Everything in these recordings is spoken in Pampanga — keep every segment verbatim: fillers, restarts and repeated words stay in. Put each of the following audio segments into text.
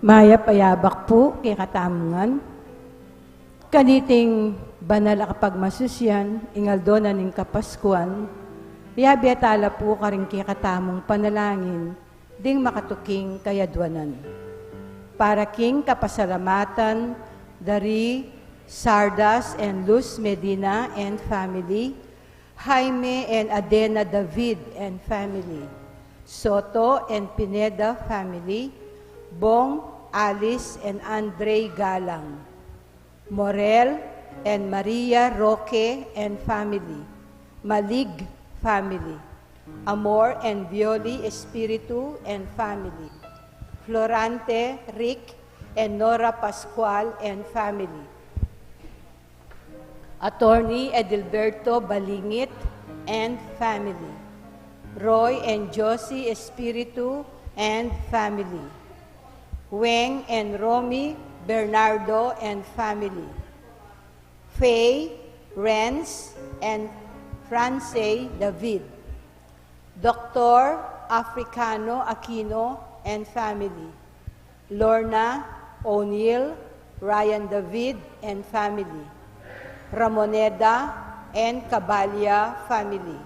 Mayap a yabak pu kekatamu ngan. Kaniting banal a kapagmasusyan, ing aldo na ning Kapaskuan, yabe tala pu karing kekatamung panalangin ding makatuking kayadwanan. Para king kapasalamatan da ri Sardas and Luz Medina and family, Jaime and Adena David and family, Soto and Pineda family, Bong, Alice and Andre Galang, Morel and Maria Roque and family, Malig family, Amor and Violi Espiritu and family, Florante, Rick and Nora Pascual and family, Attorney Edilberto Balingit and family, Roy and Josie Espiritu and family, Weng and Romy Bernardo and family, Faye, Renz and Francey David, Doctor Africano Aquino and family, Lorna O'Neill, Ryan David and family, Ramoneda and Cabalia family,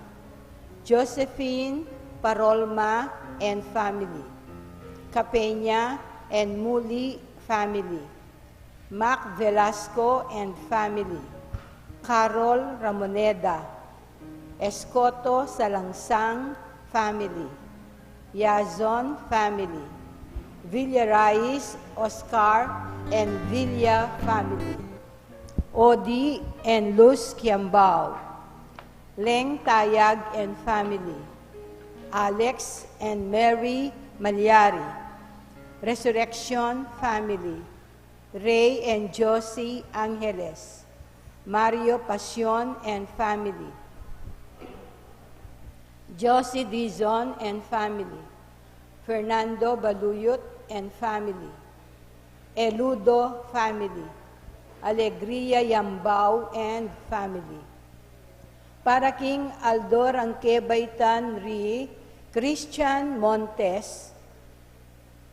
Josephine Parolma and family, Capena and Muli family, Mac Velasco and family, Carol Ramoneda, Escoto Salangsang family, Yazon family, Villarais Oscar and Villa family, Odi and Luz Kiambao, Leng Tayag and family, Alex and Mary Malyari, Resurrection family, Ray and Josie Angeles, Mario Pasion and family, Josie Dizon and family, Fernando Baluyot and family, Eludo family, Alegria Yambao and family. Para king aldo rang kebaitan ri Christian Montes,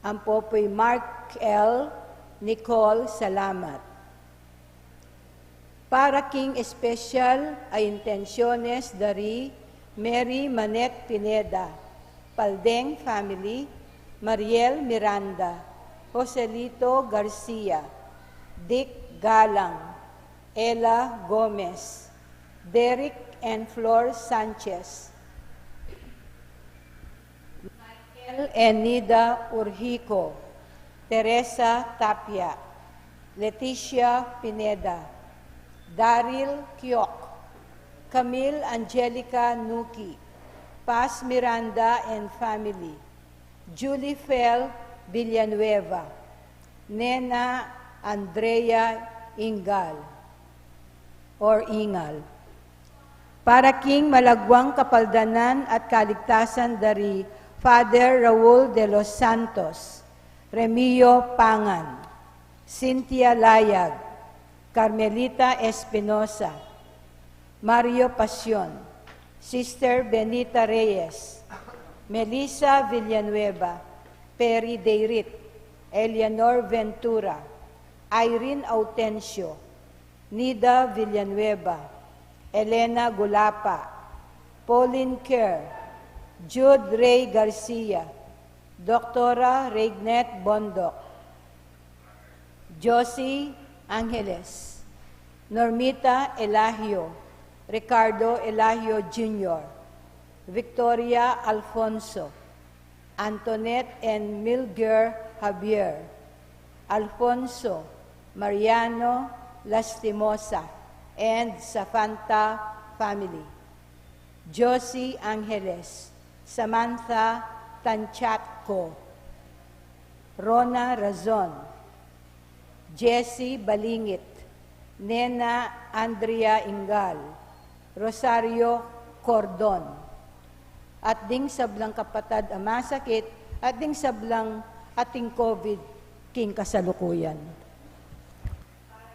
ampo pu i Mark L. Nicole Salamat. Para king espesyal a intensyones da ri Mary Manette Pineda, Paldeng family, Mariel Miranda, Joselito Garcia, Dick Galang, Ella Gomez, Derek and Flor Sanchez, Michael and Nida Urjico, Teresa Tapia, Leticia Pineda, Daryl Kiok, Camille Angelica Nuki, Paz Miranda and family, Julie Fel Villanueva, Nena Andrea Ingal, or Ingal. Para king malagwang kapaldanan at kaligtasan da ri Father Raul de los Santos, Remio Pangan, Cynthia Layag, Carmelita Espinosa, Mario Pasion, Sister Benita Reyes, Melissa Villanueva, Perry Deirit, Eleanor Ventura, Irene Autencio, Nida Villanueva, Elena Gulapa, Pauline Kerr, Jude Ray Garcia, Doktora Reignet Bondoc, Josie Angeles, Normita Elahio, Ricardo Elahio Junior, Victoria Alfonso, Antoinette and Milger Javier, Alfonso, Mariano Lastimosa, and Safanta family, Josie Angeles, Samantha Tanchatco, Rona Razon, Jessie Balingit, Nena Andrea Ingal, Rosario Cordon, at ding sablang kapatad a masakit, at ding sablang ating COVID king kasalukuyan.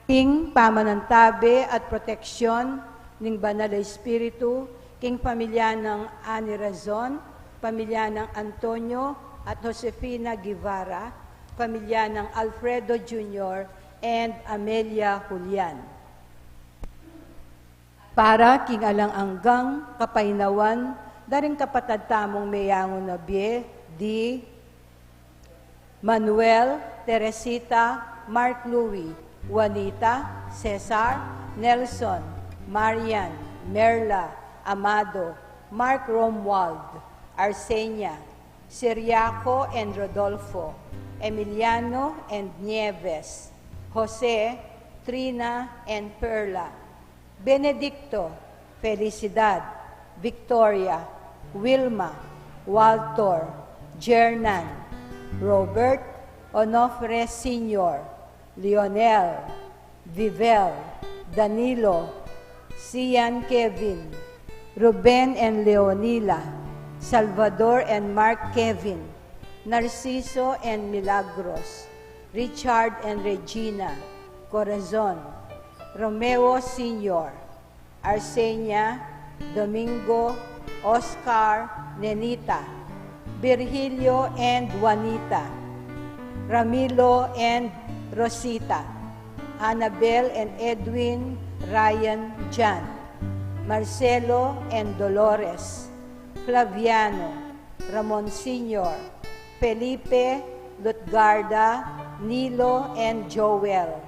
King pamanantabe at proteksyon ning Banal a Espiritu, king pamilya nang Ani Razon, pamilya nang Antonio at Josefina Guevara, Pamilya nang Alfredo Junior and Amelia Julian. Para king alang anggang kapaynawan da ring kapatad tamung meyangu na bie, di Manuel, Teresita, Mark Louis, Juanita, Cesar, Nelson, Marian, Merla, Amado, Mark Romuald, Arsenia, Ciriaco and Rodolfo, Emiliano and Nieves, Jose, Trina and Perla, Benedicto, Felicidad, Victoria, Wilma, Walter, Jernan, Robert, Onofre Senior, Lionel, Vivel, Danilo, Sian Kevin, Ruben and Leonila, Salvador and Mark Kevin, Narciso and Milagros, Richard and Regina, Corazon, Romeo Senior, Arsenia, Domingo, Oscar, Nenita, Virgilio and Juanita, Ramilo and Rosita, Annabel and Edwin, Ryan, Jan, Marcelo and Dolores, Flaviano, Ramon Senior, Felipe, Lutgarda, Nilo and Joel,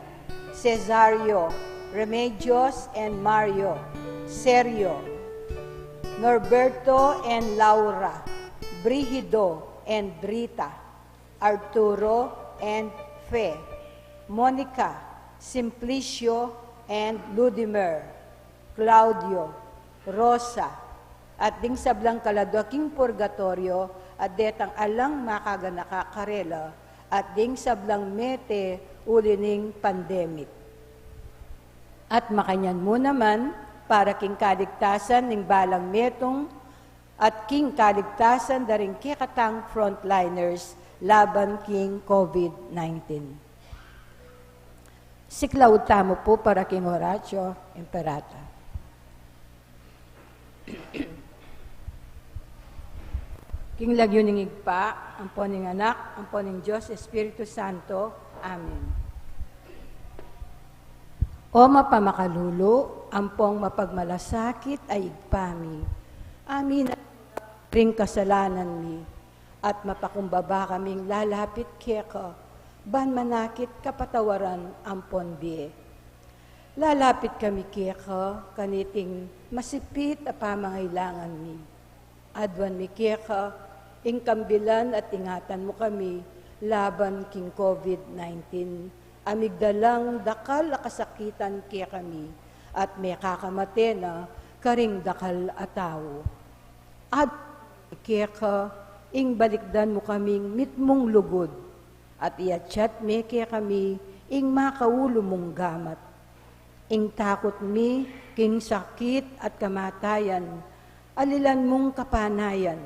Cesario, Remedios and Mario, Sergio, Norberto and Laura, Brigido and Brita, Arturo and Fe, Monica, Simplicio and Ludimer, Claudio, Rosa, at ding sablang kaladua king purgatorio, at detang alang makaganaka karela, at ding sablang mete uli ning pandemic. At makanyan mu naman, para king kaligtasan ning balang metung, at king kaligtasan da ring kekatang frontliners laban king COVID nineteen. Siklaud tamu pu para king Oratio Imperata. King lagyu ning Ibpa, ampo ning Anak, ampo ning Dios Espiritu Santo. Amen. O mapamakalulu, ampong mapagmalasakit a Ibpa mi, aminan ring kasalanan mi, at mapakumbaba kaming lalapit keka, ban manakit kapatawaran ampon bie. Lalapit kami keka kaniting masipit a pamangailangan mi. Aduan mi keka ing kambilan at ingatan mu kami laban king COVID nineteen, a migdalang dakal a kasakitan kekami, at mekakamate na karing dakal a tau. Aduan mi keka ing balikdan mu kaming mitmung lugud, at iatsat me kekami ing makaulu mung gamat. Ing takut mi king sakit at kamatayan, alilan mung kapanayan.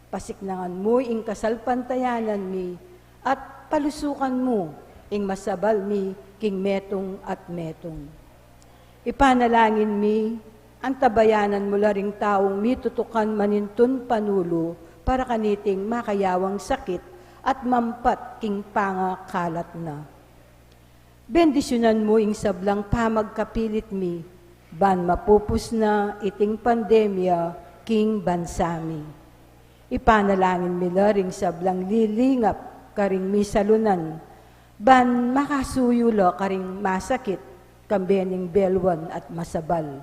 Pasiknangan mu ing kasalpantayanan mi, at palusukan mu ing masabal mi king metung at metung. Ipanalangin mi, antabayanan mu la ring taung mitutukan manintun panulu para kaniting makayawang sakit at mampat king pangakalat na. Bendisyunan mu ing sablang pamagkapilit mi, ban mapupus na iting pandemya king bansa mi. Ipanalangin mi la ring sablang lilingap karing misalunan, ban makasuyu la karing masakit, kambe ning belwan at masabal.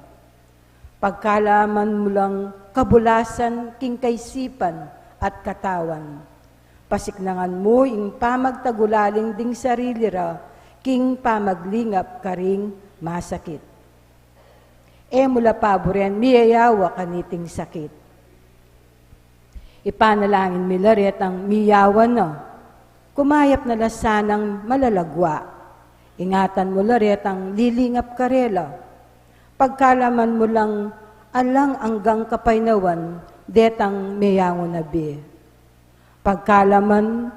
Pagkalaman mu lang kabulasan king kaisipan at katawan. Pasiknangan mu ing pamagtagulaling ding sarili ra king pamaglingap karing masakit. E mu la paburen miyayawa kaniting sakit. Ipanalangin mi la retang miyawa na, kumayap na la sanang malalagua. Ingatan mu la retang lilingap karela. Pagkalaman mu lang alang anggang kapaynawan detang meyangu na bie. Pagkalaman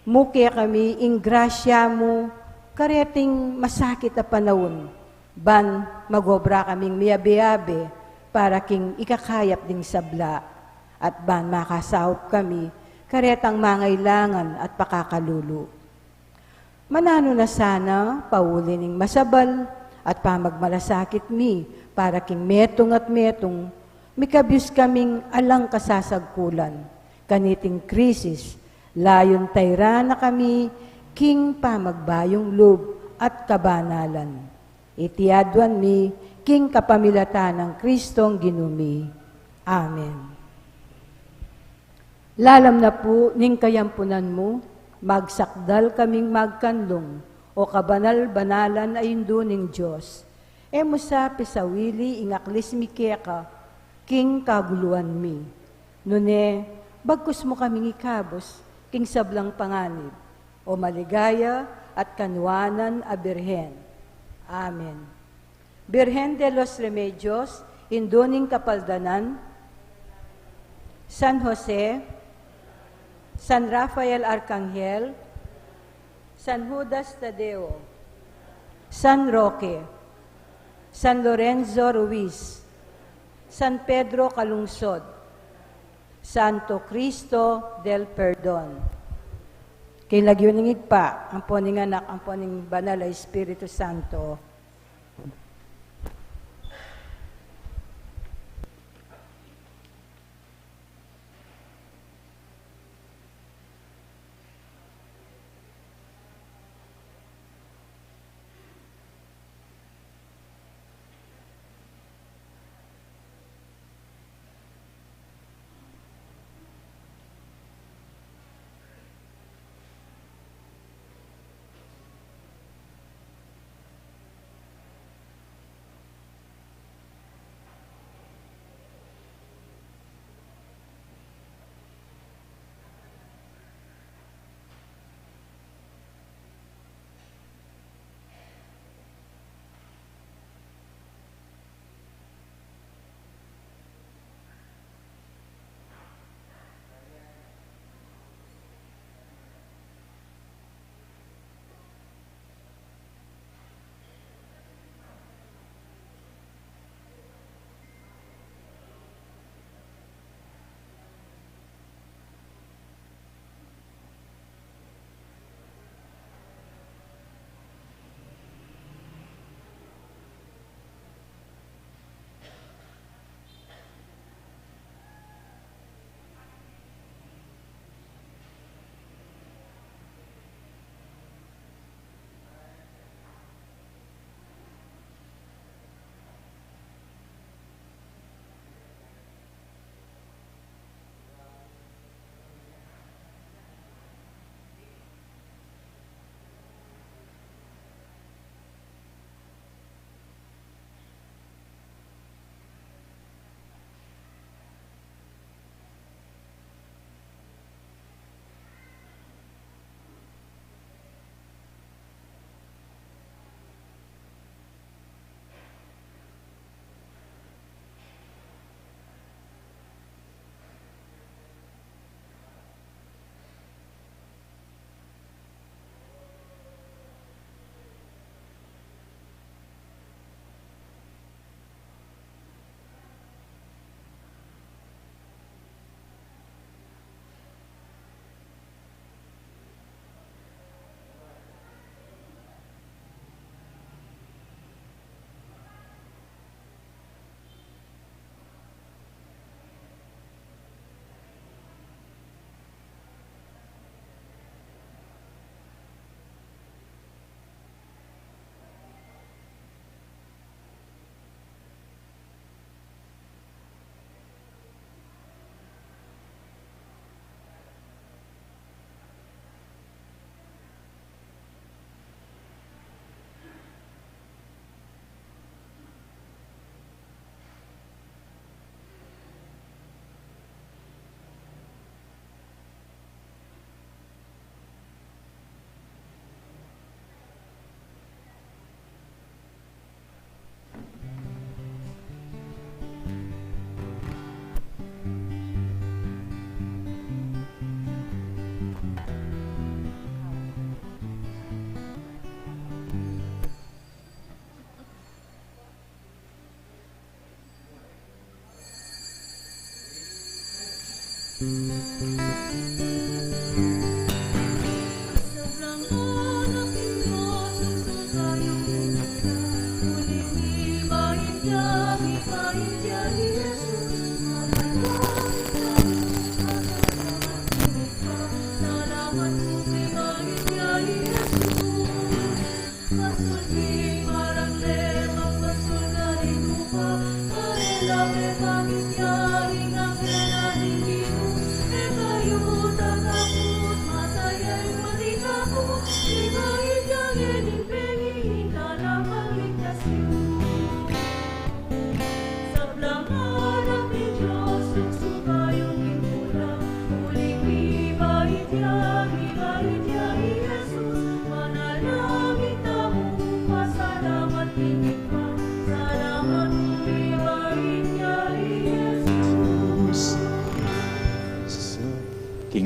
mu kekami ing grasya mu kareting masakit a panaun, ban magobra kaming miyabe-abe para king ikakayap ding sabla, at ban makasaup kami karetang mangailangan at pakakalulu. Mananu na sana, pauli ning masabal at pamagmalasakit mi, para king metung at metung, mikabyus kaming alang kasasagkulan kaniting krisis, layun tayran na kami king pamagbayung lub at kabanalan. Iti aduan mi king kapamilatan nang Kristong Ginu mi. Amen. Lalam na pu ning kayampunan mu, magsakdal kaming magkanlung, o kabanal-banalan a Indu ning Dios. E mu sa pisawili ing aklis mi keka king kaguluan mi. Nune, bagkus mu kaming ikabus king sablang panganib, o maligaya at kanuanan a Birhen. Amen. Birhen de los Remedios, Indu ning Kapaldanan, San Jose, San Rafael Arkanghel, San Judas Tadeo, San Roque, San Lorenzo Ruiz, San Pedro Calungsod, Santo Cristo del Perdon. King lagyu ning Ibpa, ampo ning Anak, ampo ning Banal a Espiritu Santo.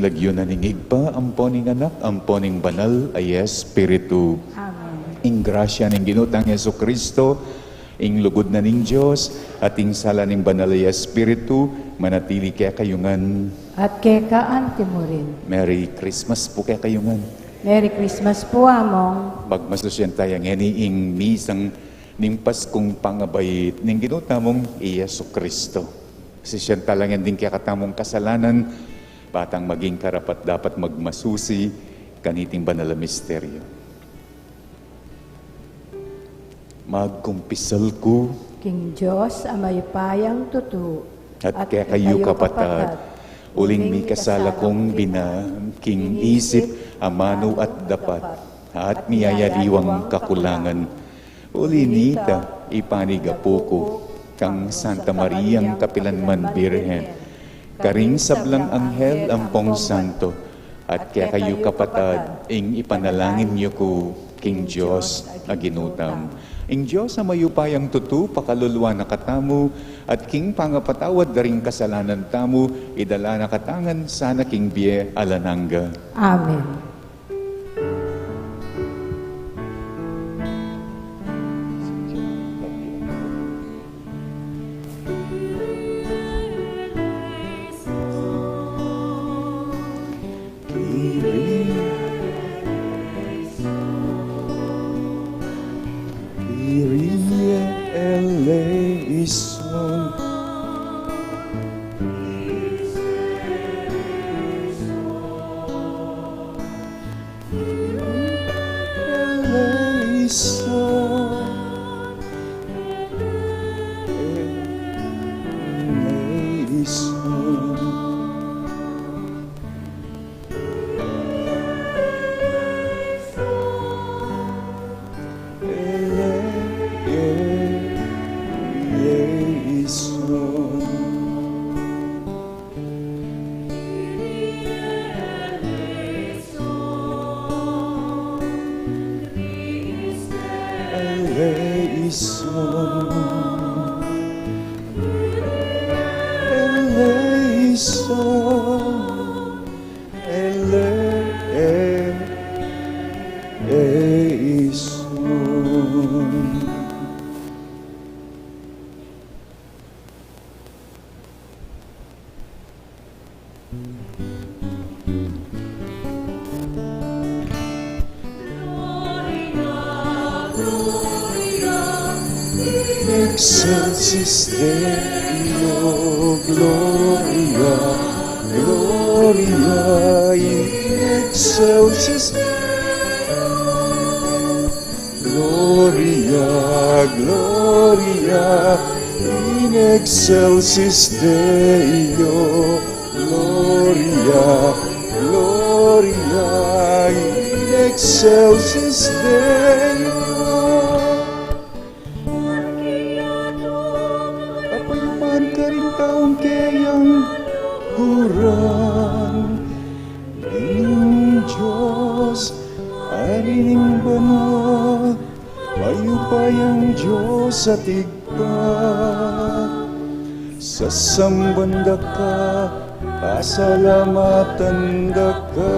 Lagyu na ning Ibpa, ampo ning Anak, ampo ning Banal a Espiritu. Amen. Ing grasya ning Ginu tang Jesucristo, ing lugud na ning Dios, at ing sala ning Banal a Espiritu, manatili kekayu ngan. At keka anti mu rin. Merry Christmas pu kekayu ngan. Merry Christmas pu, Among. Magmasusyan taya ngeni ing misang ning Paskung pangabait ning Ginu tamung i Jesucristo. Sisian tala ngan ding kekatamung kasalanan, ba tang maging karapat-dapat magmasusi kaniting banal a misteryo. Magkumpisal ku king Dios a mayupayang tutu, at kekayu kapatad, uling mikasala kung bina king isip, amanu at dapat, at miyayaliwang kakulangan. Uli nita, ipanig Apu ku kang Santa Mariang kapilanman Birhen, karing sablang anghel ampong santo, at kekayu kapatad, ing ipanalangin yu ku king Dios a Ginu tamu. Ing Dios a mayupayang tutu pakaluluan na katamu, at king pangapatawad da ring kasalanan tamu, idala na katamu ngan sana king bie alang angga. Amen. Kyrie eleison. Eleison. Eleison. Ele-, eleison. Eleison. Eleison. Ele-, e-, eleison. Excelsis Deo, Gloria, Gloria in excelsis Deo. Gloria, Gloria in excelsis Deo. Gloria, Gloria in excelsis Deo. Kapayapaan karing taung keyang luguran. Ginung Dios, Ari ning banal, mayupayang Dios at Ibpa, sasamban da ka, pasalamatan da ka,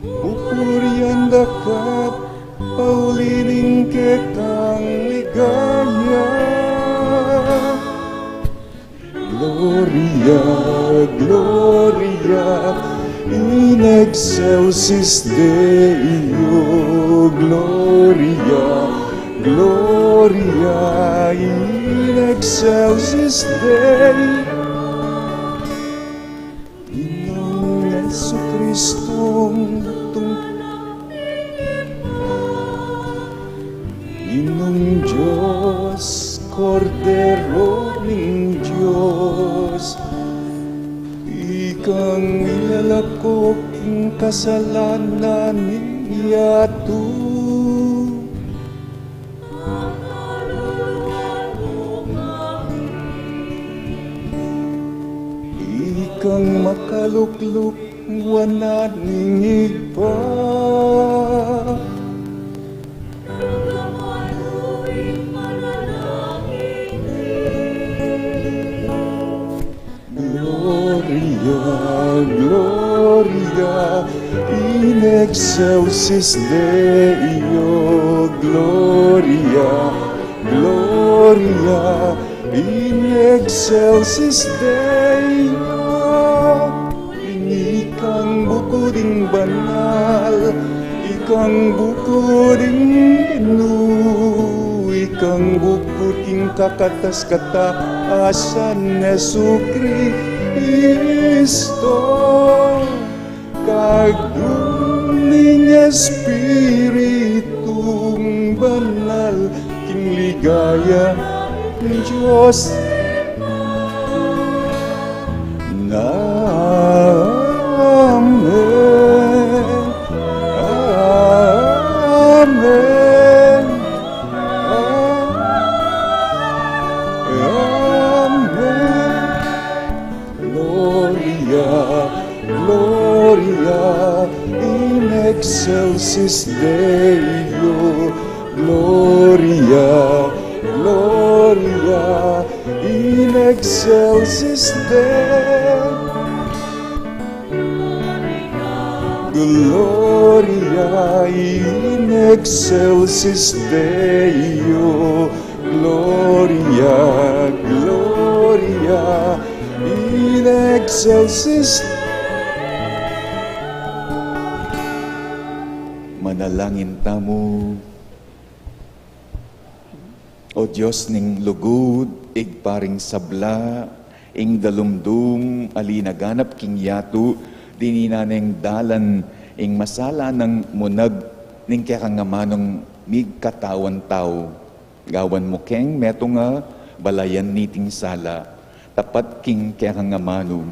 pupurian da ka, pauli ning kekang ligaya. Gloria, Gloria in excelsis Deo. Gloria, Gloria in excelsis Deo. Ginung Jesucristo, tung Ginung Dios, Kordero ning Dios, ikang milalako king kasalanan ning yatu. Ikang makalukluk wanan ning Ibpa. Gloria, Excelsis Deo, Gloria, Gloria in excelsis Deo. Ikang buku ding banal, ikang buku ding Ginu, ikang buku ding kakatas-katasan Jesucristo. Kagum ning Espiritung Banal, king ligaya ning Dios. Amen. Amen. Amen. Gloria, Gloria in excelsis Deo, Gloria, Gloria in excelsis Deo, Gloria in excelsis Deo, Gloria, Gloria in excelsis. Manalangin tamu. O Dios ning lugud, Ibpa ring sabla, ing dalumdum a linaganap king yatu, dininan neng dalan ing masala nang munag ning kekang amanung migkatawan tau. Gawan mu keng metung a balayan niting sala, tapat king kekang amanu.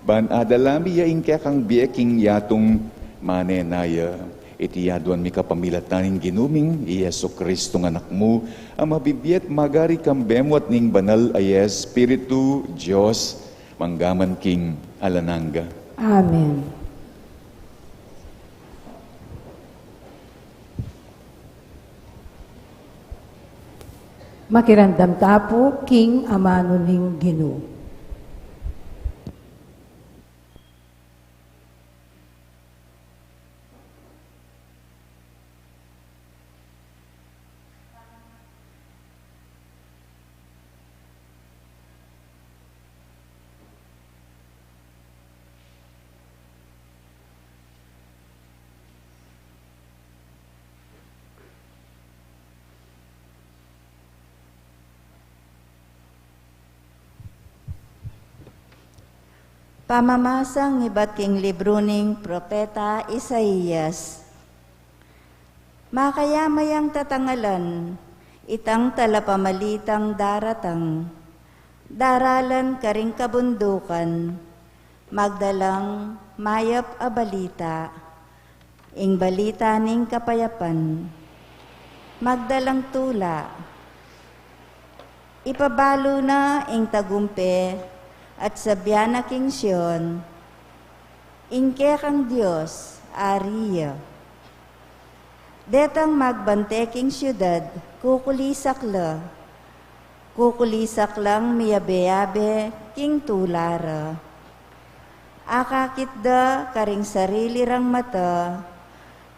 Ban adala mi ya ing kekang bie king yatung manenaya. Iti aduan mi kapamilatan ning Ginu ming i Jesucristo nga Anak mu, a mabibie at magari kambe mu at ning Banal a Espiritu, Dios, mangga man king alang angga. Amen. Makiramdam ta pu king amanu ning Ginu. Pamamasang ibat king libru ning propeta Isaias. Makayamayang tatangalan, itang talapamalitang daratang, daralan karing kabundukan, magdalang mayap a balita, ing balita ning kapayapan, magdalang tula, ipabalu na ing tagumpe at sabian na king Sion, ing kekang Dios, Ari ya. Detang magbante king siudad, kukulisak la. Kukulisak lang miyabe-yabe king tula ra. Akakit da karing sarili rang mata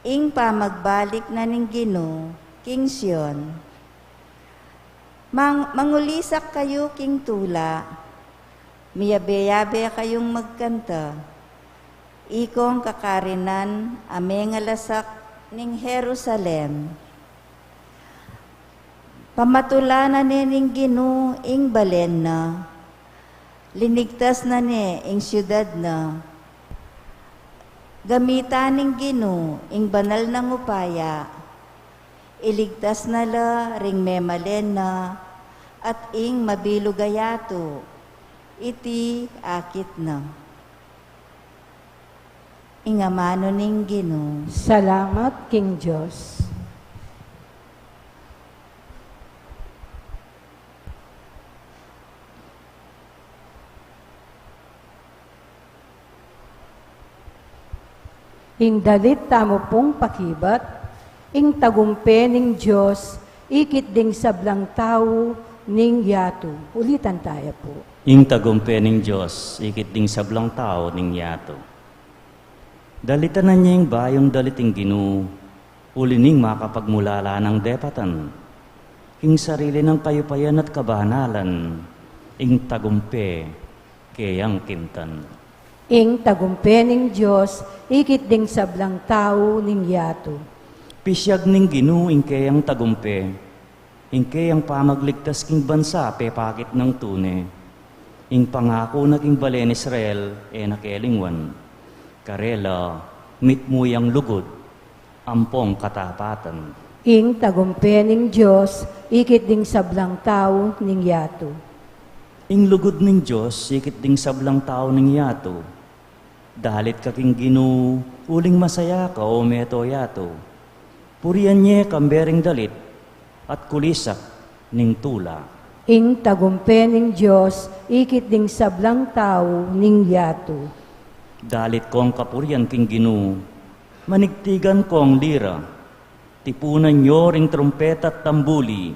ing pamagbalik na ning Ginu king Sion. Mang-, mangulisak kayu king tula, miyabe-yabe kayung magkanta. Ikong kakarinan a mengalasak ning Jerusalem. Pamatula na ne ning Ginu ing balen na, linigtas na ne ing siudad na. Gamitan ning Ginu ing banal nang upaya, iligtas na la ring memalen na at ing mabilug a yatu. Iti akit na. Ing amanu ning Ginu. Salamat king Dios. Ing dalit tamu pung pakibat, ing tagumpe ning Dios, ikit ding sablang tau ning yatu. Ulitan taya pu. Ing tagumpe ning Dios, ikit ding sablang tau ning yatu. Dalitanan ye ing bayung dalit ing Ginu, uli ning makapagmulala nang depatan. King sarili nang kayupayan at kabanalan, ing tagumpe keyang kintan. Ing tagumpe ning Dios, ikit ding sablang tau ning yatu. Pisyag ning Ginu ing keyang tagumpe, ing keyang pamagligtas king bansa pepakit nang tune. Ing pangaku na king balen Israel, e na kelingwan. Karela, mitmu yang lugud ampong katapatan. Ing tagumpe ning Dios, ikit ding sablang tau ning yatu. Ing lugud ning Dios, ikit ding sablang tau ning yatu. Dalit ka king Ginu, uling masaya ka, o meto yatu. Purian ye kambe ring dalit, at kulisak ning tula. Ing tagumpe ning Dios, ikit ding sablang tau ning yatu. Dalit kong kapurian king Ginu, manigtigan kong lira. Tipunan yo ring trumpeta at tambuli,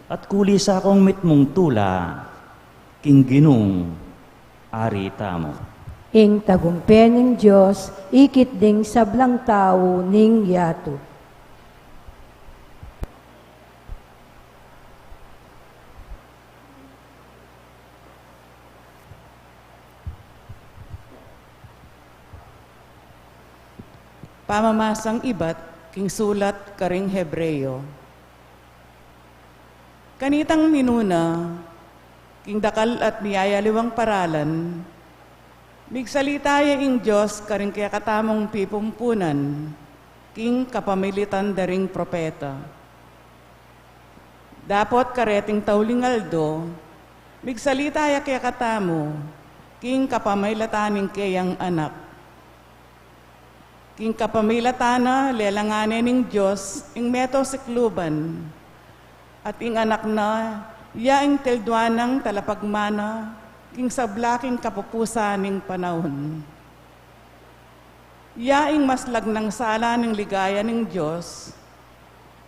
at kulisa kong mitmung tula, king Ginung Ari tamu. Ing tagumpe ning Dios, ikit ding sablang tau ning yatu. Pamamasang ibat king sulat karing Hebreo. Kanitang minuna, king dakal at miyayaliwang paralan, migsalita ya ing Dios karing kekatamung pipumpunan, king kapamilatan da ring propeta. Dapot kareting tauling aldo, migsalita ya kekatamu, king kapamilatan ning keyang Anak. King kapamilatan na, lelangan ne ning Dios ing meto sikluban, at ing Anak na, ya ing tilduan nang talapagmana, king sabla king kapupusan ning panaun. Ya ing maslag nang sala ning ligaya ning Dios,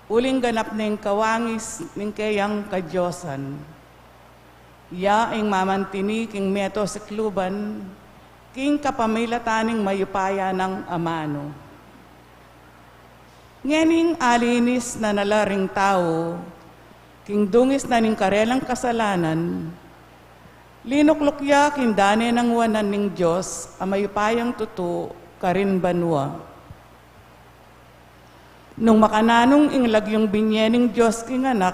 uling ganap ne ing kawangis ning keyang kadiosan. Ya ing mamantini king meto sikluban, king kapamilatan ning mayupaya nang amanu. Ngening alinis na na la ring tau, king dungis na ning karelang kasalanan, linukluk ya king dane nang wanan ning Dios a mayupayang tutu karin banua. Nung makananung ing lagyung binye ning Dios king Anak,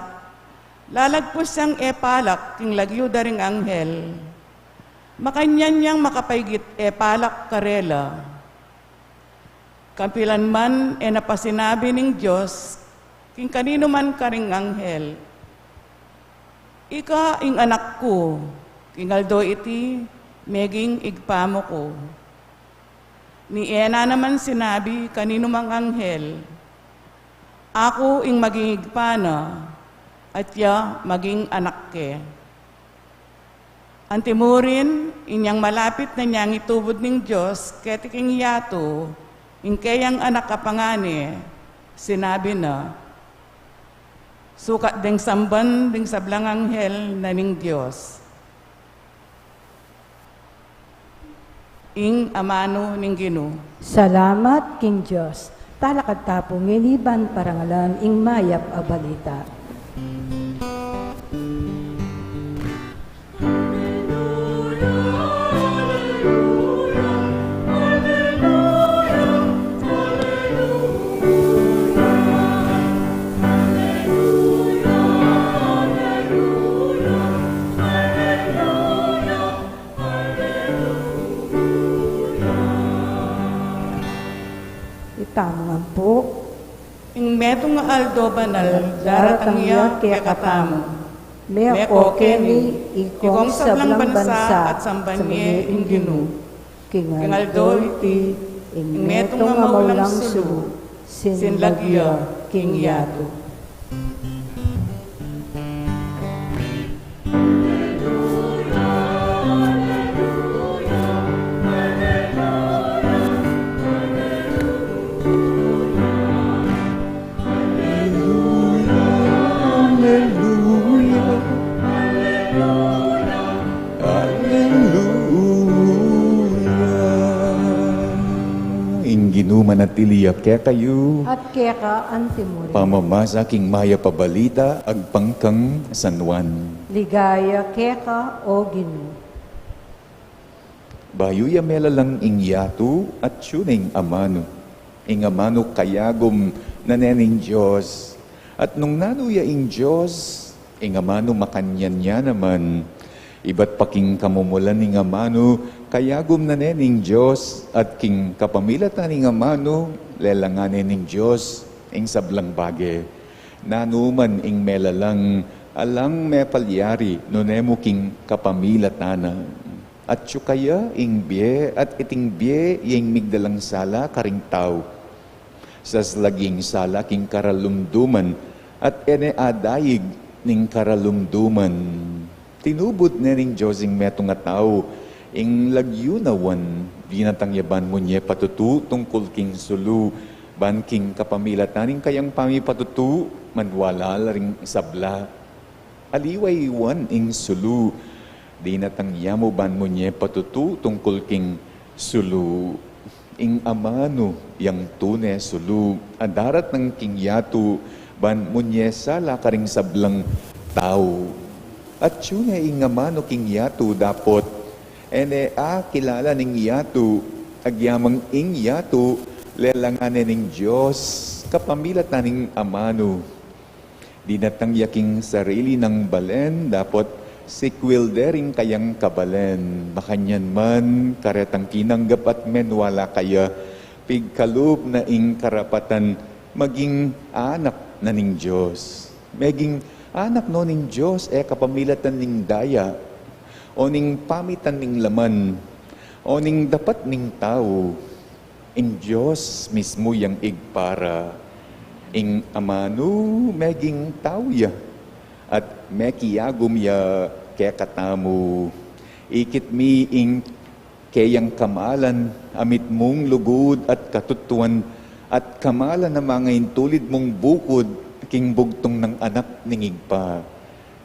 lalagpus yang e palak king lagyu da ring anghel. Makanyan yang makapaigit e palak karela. Kapilan man e na pa sinabi ning Dios king kaninu man karing anghel, "Ika ing Anak ku, king aldo iti meging Ibpa mu ku." Ni e na naman sinabi kaninu mang anghel, "Aku ing maging Ibpa na, at ya maging Anak ke." Antimurin, inyang malapit na neng itubud ning Dios keti king yatu ing keyang Anak a pangane, sinabi na, sukat deng samban ding sablang anghel na ning Dios. Ing amanu ning Ginu. Salamat king Dios. Talakad ta pu ngeni ban parangalan ing mayap a balita. Itamu ngan pu. Ing metung a aldo banal daratang ya kekatamu. Meko keni, ikong sablang bansa at samban ye ing Ginu. King aldo iti, ing metung a maulang sulu, sinlag ya king yatu. Aleluya, aleluya, aleluya. Ing Tiliya kekayu. At keka antimurin. Pamamasa king mayap a balita agpang kang San Juan. Ligaya keka, O Ginu. Bayu ya melalang ing yatu, atyu ne ing amanu. Ing amanu kayagum na ne ning Dios. At nung nanu ya ing Dios, ing amanu makanyan ya naman. Ibat pa king kamumulan ning amanu, kayagum na ne ning Dios, at king kapamilatan ning amanu, lelangan ne ning Dios ing sablang bage. Nanu man ing melalang, alang mepalyari nune mu king kapamilatan na. Atyu kaya ing bie, at iting bie ya ing migdalang sala karing tau. Saslag ing sala king karalumduman, at e ne adaig ning karalumduman. Tinubud ne ning Dios ing metung a tau, ing lagyu na Juan, dinatang ya ban munye patutu tungkul king sulu, ban king kapamilatan ning kayang pamipatutu, maniwala la ring sabla. Aliwa i Juan ing sulu, dinatang ya mu ban munye patutu tungkul king sulu. Ing amanu yang tune sulu, a daratang king yatu, ban munye sala karing sablang tau. Atyu ne ing amanu king yatu dapot e ne akilala ning yatu, agyamang ing yatu, lelangan ne ning Dios, kapamilatan ning amanu. Dinatang ya king sarili nang balen, dapot sikwil de ring kayang kabalen. Makanyan man, karetang tinanggap at menwala kaya, pigkalub na ing karapatan maging anak na ning Dios. Meging anak no ning Dios, e kapamilatan ning daya, o ning pamitan ning laman, o ning dapat ning tau. Ing Dios mismu yang Ibpa ra, ing amanu meging tau ya, at mekiagum ya kekatamu. Ikit mi ing keyang kamalan, a mitmung lugud at katutuan, at kamalan a mangaintulid mung bukud, king bugtung nang anak ning Ibpa.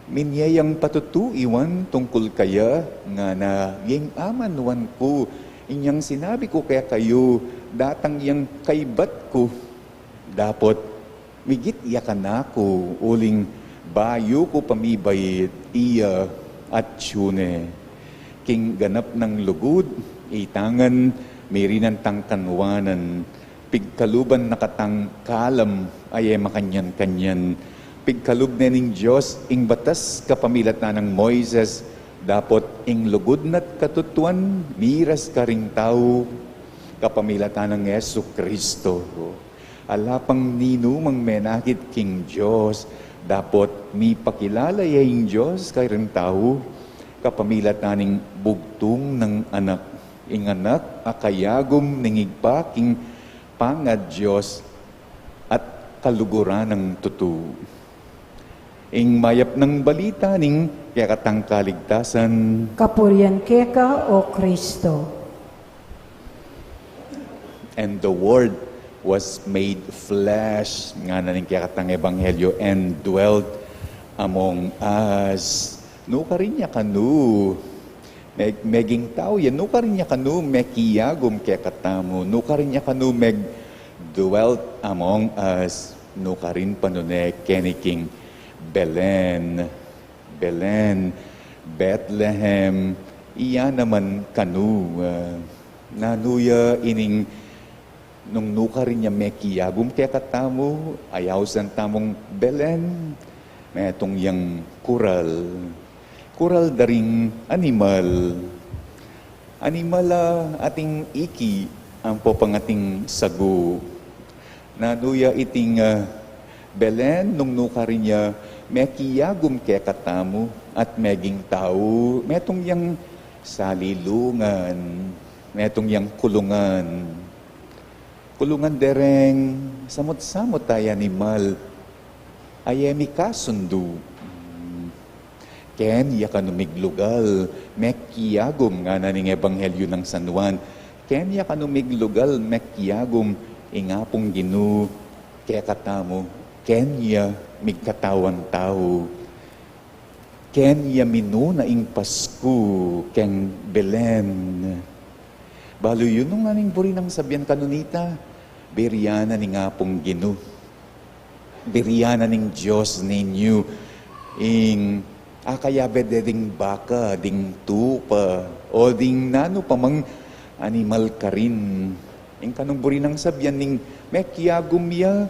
Minye yang patutu i Juan tungkul kaya, ngana, ing aman Juan ku, inyang sinabi ku kekayu, datang yang kaybat ku. Dapot, migit ya kanaku, uling bayu ku pa mibait, iya atyu ne. King ganap nang lugud, itangan, mirinan tang kanwanan, pigkaluban na katang kalam, a e makanyan-kanyan. Pigkalub ne ning Dios ing batas kapamilatan nang Moises, dapot ing lugud na't katutuan miras karing tau kapamilatan nang Jesucristo. Ala pang ninumang menakit king Dios, dapot mipakilala ya ing Dios karing tau kapamilatan ning bugtung nang Anak. Ing Anak a kayagum ning Ibpa king pangaDios at kaluguran nang tutu. Ing mayap nang balita ning kekatang kaligtasan. Kapurian keka, O Kristo. And the Word was made flesh, ngana ning kekatang ebanghelyo, and dwelt among us. Nukarin ya kanu. Meg-, meging tau ya, nukarin ya kanu mekiagum kekatamu, nukarin ya kanu meg-dwelt among us, nukarin pa nune keni king Belen, Belen, Bethlehem, iya naman kanu, ah, nanu ya ining Nung nukarin ya mekiagum kekatamu, ayausan tamung Belen, metung yang kural. Kural da ring animal. Animal a ating iki, ampo pang ating sagu. Nanu ya iting, ah, Belen, nung nukarin ya mekiagum kekatamu at meging tau, metung yang salilungan, metung yang kulungan. Kulungan de reng samut-samut a animal a e mikasundu. Keni ya kanu miglugal, mekiagum, ngana ning Ebanghelyo nang San Juan. Keni ya kanu miglugal, mekiagum, ing Apung Ginu kekatamu, keni ya migkatawan tau. Keni ya minuna ing Pasku keng Belen. Balu yu nung aning buri nang sabian kanu nita, Birian na ning Apung Ginu. Birian na ning Dios ninyu. Ing akayabe de ding baka, ding tupa, o ding nanu pa mang animal karin. Ing kanung buri nang sabian ning mekiagum ya,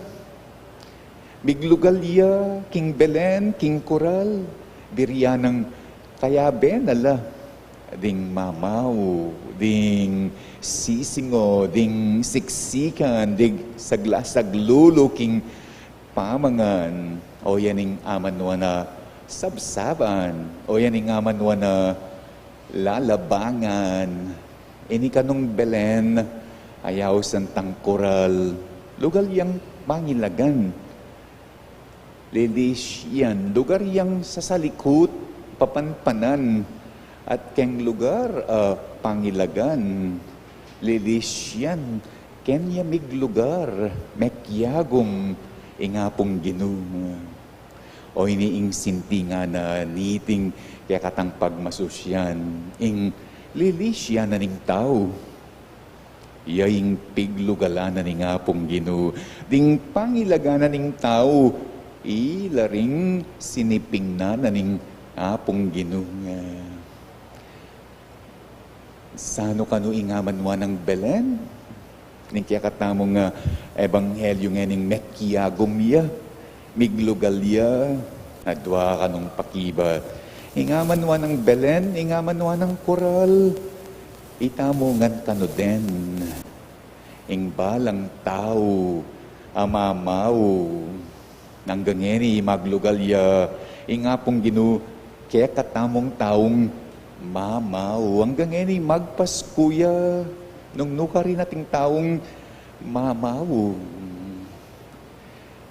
miglugal ya king belen, king kural, birian nang kayabe na la ding mamau, ding sisingo, ding siksikan, ding sagla-saglulu king pamangan, o yan ing amanuan a sabsaban, o yan ing amanuan a lalabangan. Ini kanung belen, ayausan tang kural, lugal yang mangilagan. Lilis yan, lugar yang sasalikut, papanpanan, at keng lugar, ah, pangilagan. Lilis yan, kenya miglugar, mekiagum ing Apung Ginu. O ini ing sintingan na niting kekatang pagmasusyan, ing lilis ya na ning tau. Ya ing piglugalan na ning Apung Ginu, ding pangilagan na ning tau, ila ring siniping na na ning Apung Ginu. Sanu kanu ing amanuan nang belen? Ning kekatamung, ah, ebanghelyu ngening mekiagum ya, miglugal ya, adua kanung pakibat. Ing amanuan nang belen, ing amanuan nang kural, itamu ngan kanu den. Ing balang tau a mamau. Anggang ngeni maglugal ya ing Apung Ginu kekatamung taung mamau. Anggang ngeni magpasku ya nung nukarin ating taung mamau.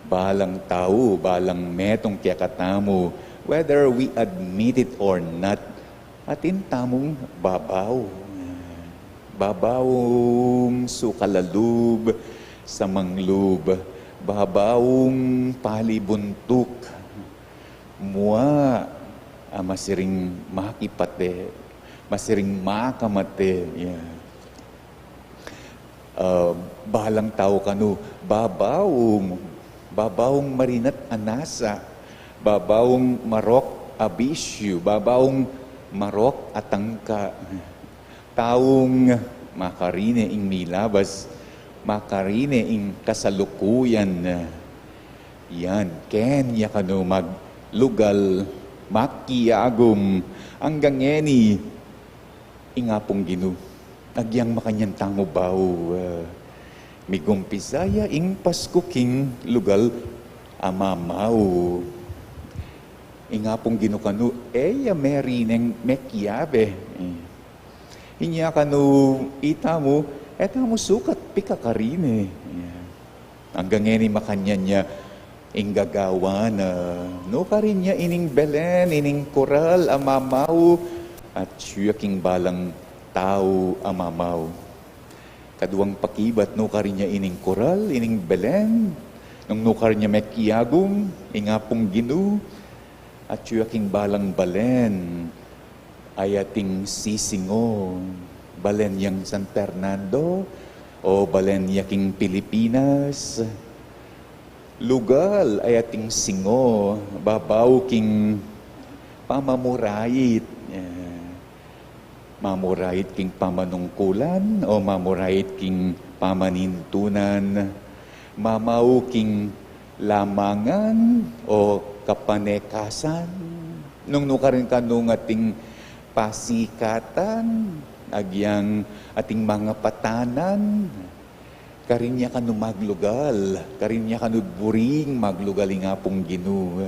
Balang tau, balang metung kekatamu, whether we admit it or not, atin tamung babau. Babaung sukal a lub, samang lub, babaung pali buntuk. Mua a masiring makipate, masiring makamate. Yeah. Ah, balang tau kanu, babaung, babaung marinat a nasa, babaung marok a bisyu, babaung marok a tangka. Taung makarine ing milabas, makarine ing kasalukuyan. Yan, kenya kanu maglugal, makiagum, anggang ngeni ing Apung Ginu. Agyang makanyan tamu bau, ah, migumpisa ya ing Pasku king lugal a mamau. Ing Apung Ginu kanu, e ya merineng mekiabe. Inya kanu itamu, e tamu sukat pikakarine. Anggang ngeni makanyan ya ing gagawan na nukarin ya ining belen, ining kural a mamau, atyu ya king balang tau a mamau. Kaduang pakibat, nukarin ya ining kural, ining belen, nung nukarin ya mekiagum ing Apung Ginu, atyu ya king balang balen a ating sisingo, balen yang San Fernando, o balen ya king Pilipinas, lugal a ating singo, babau king pamamurait, eh, mamurait king pamanungkulan, o mamurait king pamanintunan, mamau king lamangan o kapanekasan, nung nukarin kanu ating pasikatan, agyang ating mangapatanan, karin ya kanu maglugal, karin ya kanu buring maglugal ing Apung Ginu.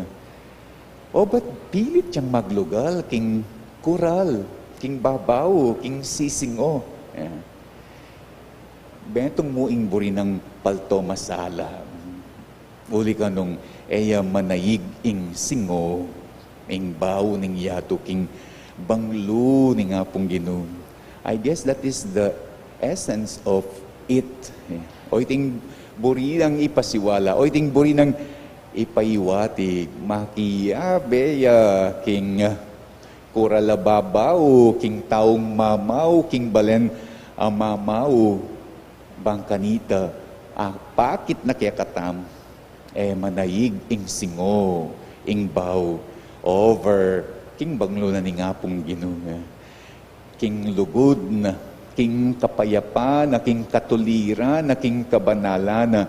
O ba't pilit yang maglugal king kural, king babau, king sisingo? Eh. Betung mu ing buri nang palto masala. Uli kanung e ya manaig ing singo, ing bau ning yatu king banglu ning Apung Ginu. I guess that is the essence of it. O iting buri nang ipasiwala, o iting buri nang ipaiwatig, makiabe ya king kural a babau, king taung mamau, king balen a mamau, bang kanita apakit na kekatamu, e manaig ing singo, ing bau, over king banglu na ning Apung Ginu, e. King lugud na, king kapayapan na, king katuliran na, king kabanalan na,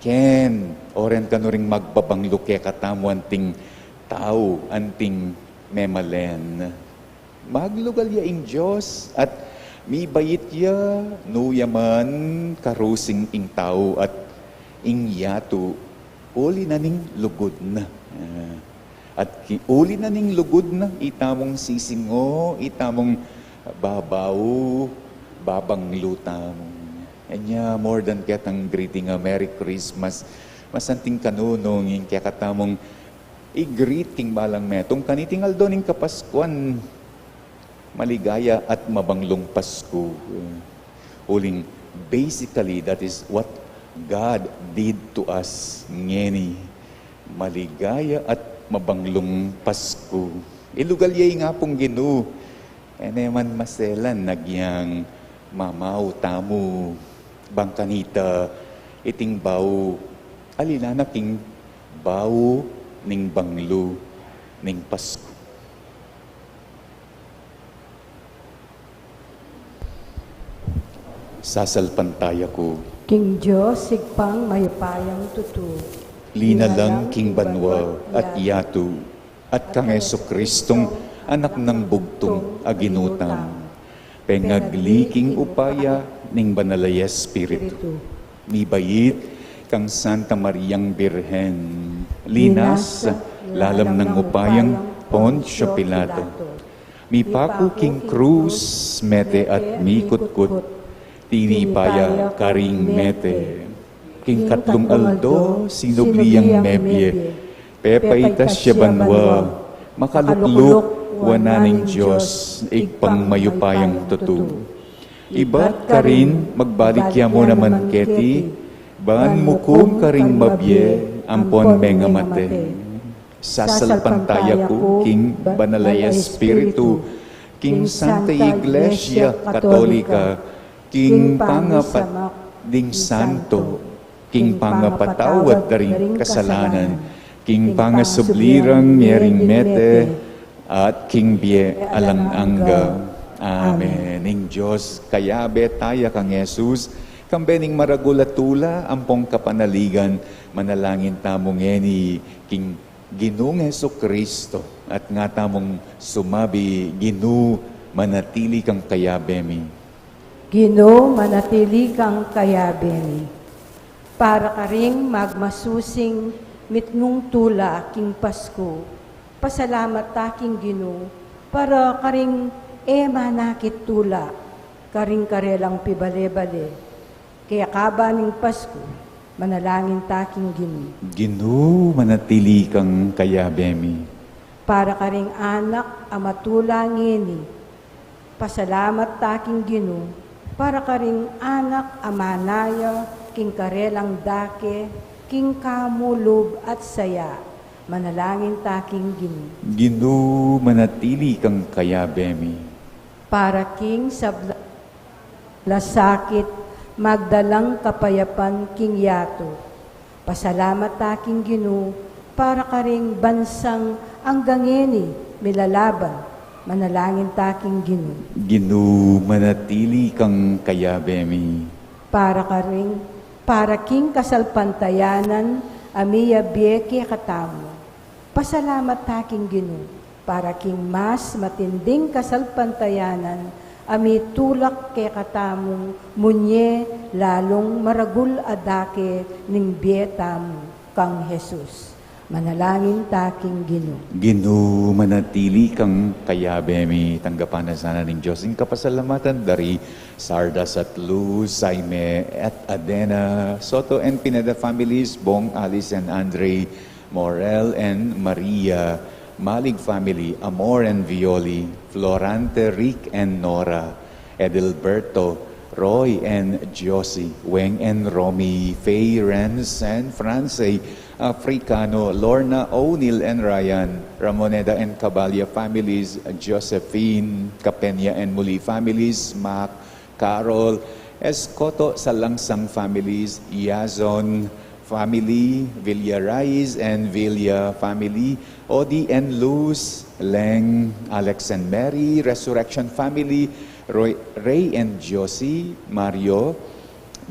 ken, o ren kanu ring magbabanglu kekatamu anting tau, anting memalen. Maglugal ya ing Dios, at mibait ya, nu ya man karusing ing tau, at ing yatu, uli na ning lugud na. Ah, at ki-, uli na ning lugud na, itamung sisingo, itamung babau, babanglu tamu. Anya, more than ketang greeting a Merry Christmas, masanting kanunung ing kekatamung i-greet king balang metung kaniting aldo ning Kapaskuan, maligaya at mabanglung Pasku. Uling, basically, that is what God did to us ngeni. Maligaya at mabanglung Pasku. Ilugal ya ing Apung Ginu, e ne man maselan agyang mamau tamu, bang kanita iting bau, alilan na king bau ning banglu ning Pasku. Sasalpantaya ku king Dios, Ibpang mayupayang tutu, linalang king banua at yatu, at kang Jesucristong Anak nang bugtung a Ginu tamu, pengagli king upaya ning Banal a Espiritu, mibait kang Santa Mariang Birhen, linasa lalam nang upayang Poncio Pilato, mipaku king krus, mete at mikutkut, tinipa ya karing mete. King katlung aldo, sinubli yang mebie, pepaitas ya banua, makalukluk wanan ning Dios, Ibpang mayupayang tutu. Ibat karin, magbalik ya mu naman keti, ban mukum karing mabie ampon mengamate. Sasalpantaya ku king Banal a Espiritu, king Santa Iglesia Katolika, king pangapat ding santo, king pangapatawad da ring kasalanan, king pangasubli rang mie ring mete, at king bie alang angga. Amen. Ing Dios kayabe taya kang Jesus, kambe ning maragul a tula ampong kapanaligan, manalangin tamu ngeni king Ginung Jesucristo, at nga tamung sumabi, Ginu, manatili kang kayabe mi. Ginu, manatili kang kayabe mi. Para karing magmasusing mitmung tula king Pasku, pasalamat ta king Ginu, para karing e manakit tula, karing karelang pibale-bale, kaya kaba ning Pasku, manalangin ta king Ginu. Ginu, manatili kang kayabe mi. Para karing anak a matula ngeni, pasalamat ta king Ginu, para karing anak a manaya king karelang dake, king kamu lub at saya, manalangin ta king Ginu. Ginu, manatili kang kayabe mi. Para king sabla lasakit, magdalang kapayapan king yatu. Pasalamat ta king Ginu, para karing bansang anggang ngeni milalaban, manalangin ta king Ginu. Ginu, manatili kang kayabe mi. Para karing, para king kasalpantayanan a miyabie kekatamu. Pasalamat ta king Ginu, para king mas matinding kasalpantayanan a mitulak kekatamung munye lalung maragul a dake ning bie tamu kang Jesus. Manalangin ta king Ginu. Ginu, manatili kang kayabe mi. Tanggapan na sana ning Dios ing kapasalamatan da ri Sardas at Luz, Jaime at Adena, Soto and Pineda families, Bong, Alice and Andre, Morel and Maria, Malig family, Amor and Violi, Florante, Rick and Nora, Edelberto, Roy and Josie, Weng and Romy, Faye, Renz and Francie, Africano, Lorna, O'Neill and Ryan, Ramoneda and Caballa families, Josephine, Capena and Muli families, Mac, Carol, Escoto Salangsang families, Yazon family, Villarais and Villa family, Odi and Luz, Leng, Alex and Mary, Resurrection family, Roy, Ray and Josie, Mario,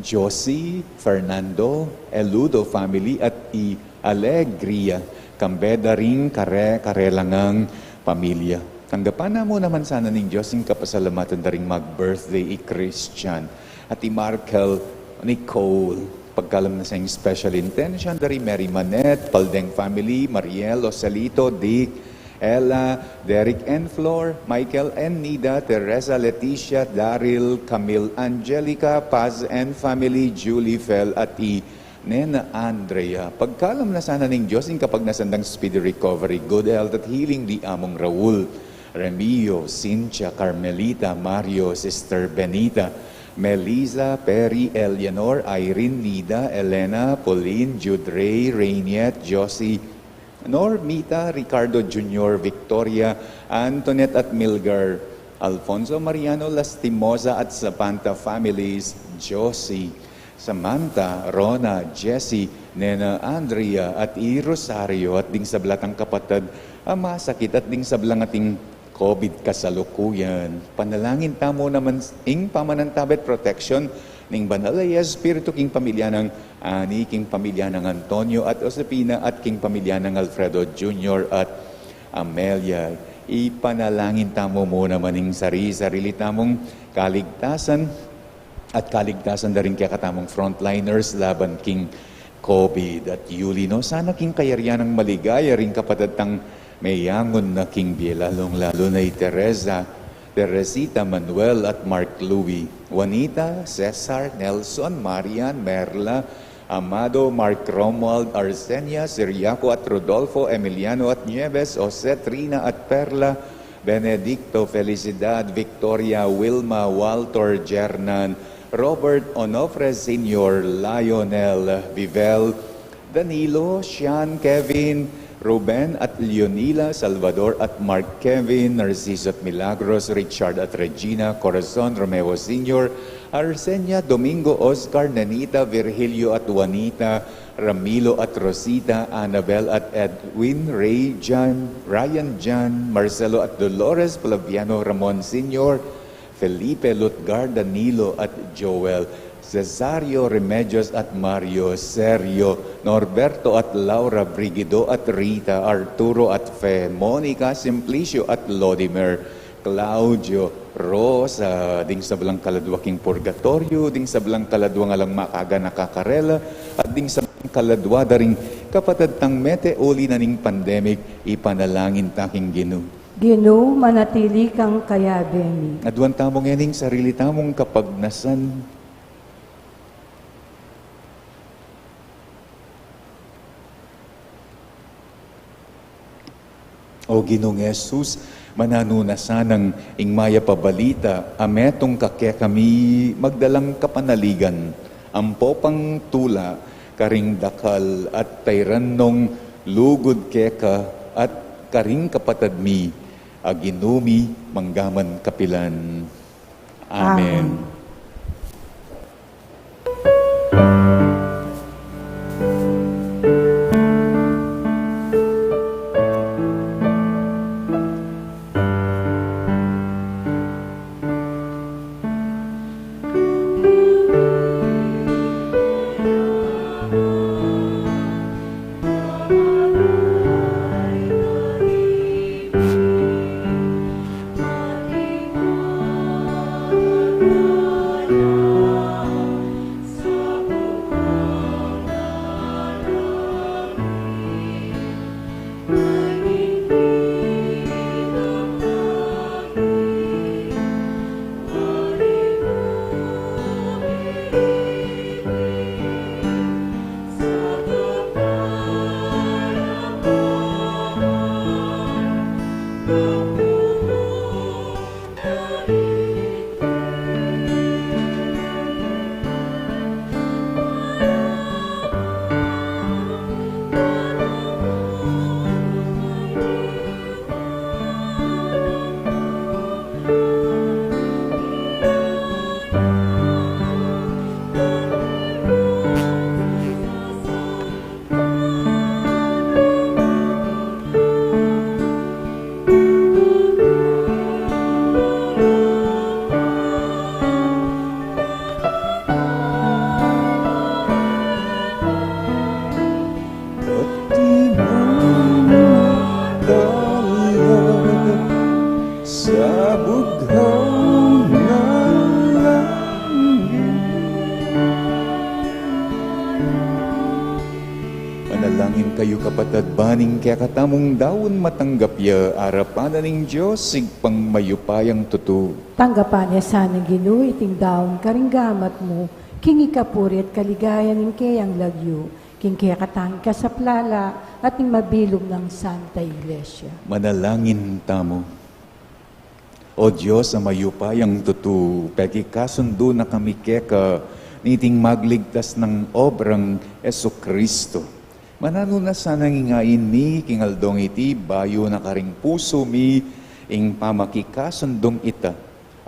Josie, Fernando, Eludo family, at i Alegria, kambe da ring kare-, karelang pamilya. Tanggapan na mu naman sana ning Dios ing kapasalamatan da ring mag-birthday i Christian at i Markel Nicole. Pagkalam na sa ing special intention da ri Mary Manette, Paldeng family, Mariel, Ocelito, Dick, Ella, Derek and Flor, Michael and Nida, Teresa, Leticia, Daryl, Camille, Angelica, Paz and family, Julie, Fel, at i Nena Andrea. Pagkalam na sana ning Dios ing kapagnasan dang speedy recovery, good health at healing di Among Raul, Remio, Cynthia, Carmelita, Mario, Sister Benita, Melissa, Perry, Eleanor, Irene, Nida, Elena, Pauline, Jude Ray, Rainiet, Josie, Normita, Ricardo Junior, Victoria, Antoinette at Milgar, Alfonso, Mariano, Lastimosa at Zapanta families, Josie, Samantha, Rona, Jessie, Nena, Andrea at i Rosario at ding sablang ating kapatad a masakit at ding sablang ating COVID kasalukuyan. Panalangin tamu naman ing pamanantabe at protection ning Banal a Espiritu king pamilya nang Ani, king pamilya nang Antonio at Josefina, at king pamilya nang Alfredo Junior at Amelia. Ipanalangin tamu mu naman ing sari-sarili tamung kaligtasan at kaligtasan da ring kekatamung frontliners laban king COVID at Yuli no. Sana king kayarian nang maligaya ring kapatad tang meyangu na king bie, lalung-lalu na i Teresa, Teresita, Manuel at Mark Louie, Juanita, Cesar, Nelson, Marian, Merla, Amado, Mark Romuald, Arsenia, Siriaco at Rodolfo, Emiliano at Nieves, Jose, Trina at Perla, Benedicto, Felicidad, Victoria, Wilma, Walter, Jernan, Robert, Onofre Senior, Lionel, Vivel, Danilo, Sian, Kevin, Ruben at Leonila, Salvador at Mark, Kevin, Narciso at Milagros, Richard at Regina, Corazon, Romeo Senior, Arsenia, Domingo, Oscar, Nenita, Virgilio at Juanita, Ramilo at Rosita, Annabel at Edwin, Ray, Jan, Ryan, Jan, Marcelo at Dolores, Flaviano, Ramon Senior, Felipe, Lutgar, Danilo at Joel, Cesario, Remedios at Mario, Sergio, Norberto at Laura, Brigido at Rita, Arturo at Fe, Monica, Simplicio at Lodimer, Claudio, Rosa, ding sablang kaladwa king purgatorio, ding sablang kaladwa nga lang makaga nakakarela, at ding sablang kaladwa da ring kapatad tang mete uli na ning pandemic, ipanalangin ta king Ginu. Ginu, manatili kang kayabe mi. Aduan tamu ngening sarili tamung kapagnasan. O Ginung Jesus, mananu na sanang ing mayap a balita a metung ka kekami magdalang kapanaligan, ampo pang tula karing dakal at tairan nong lugud keka at karing kapatad mi a Ginu mi manggaman kapilan. Amen. Amen. Yu kapatad, ban ing kekatamung daun matanggap ya arapan na ning Dios, Ibpang mayupayang tutu. Tanggapan na sana ning Ginu iting daun karing gamat mu, king ikapuri at kaligayan ning keyang lagyu, king kekatang kasaplalan at ning mabilug nang Santa Iglesia. Manalangin tamu. O Dios a mayupayang tutu, pekikasundu na kami keka niting magligtas nang obrang Jesucristo. Mananu na sana ing ain mi king aldong iti, bayu na karing pusu mi ing pamakikasundung ita,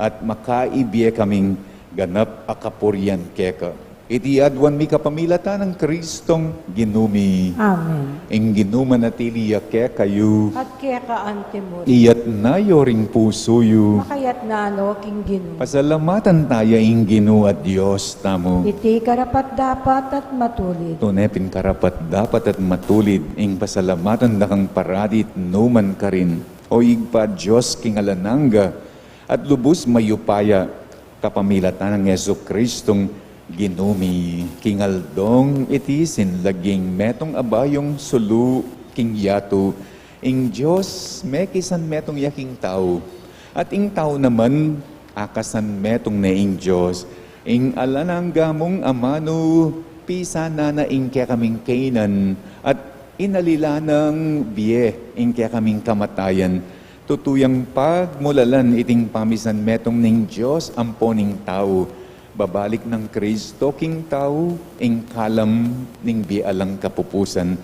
at makaibie kaming ganap a kapurian keka. Iti aduan mi kapamilatan nang Kristong Ginu mi. Amen. Ing Ginu manatili ya kekayu. At keka antimurin. Iyatas yu ring pusu yu. Makayatas no king Ginu. Pasalamatan taya ing Ginu a Dios tamu. Iti karapat-dapat at matulid. Tune pin karapat-dapat at matulid ing pasalamatan da kang parati at nukarin man, O Ibpa, Dios king alang angga at lubus mayupaya, kapamilatan nang Jesucristong Ginu mi. King aldong iti, sinlaging metung a bayung sulu king yatu, ing Dios mekisan metung ya king tau, at ing tau naman akasan metung ne ing Dios. Ing alang angga mung Amanu, pisanan na ing kekaming kainan, at inalilan nang bie ing kekaming kamatayan. Tutu yang pagmulalan iting pamisan metung ning Dios ampo ning tau. Babalik nang Kristo king tau, ing kalam ning bie alang kapupusan.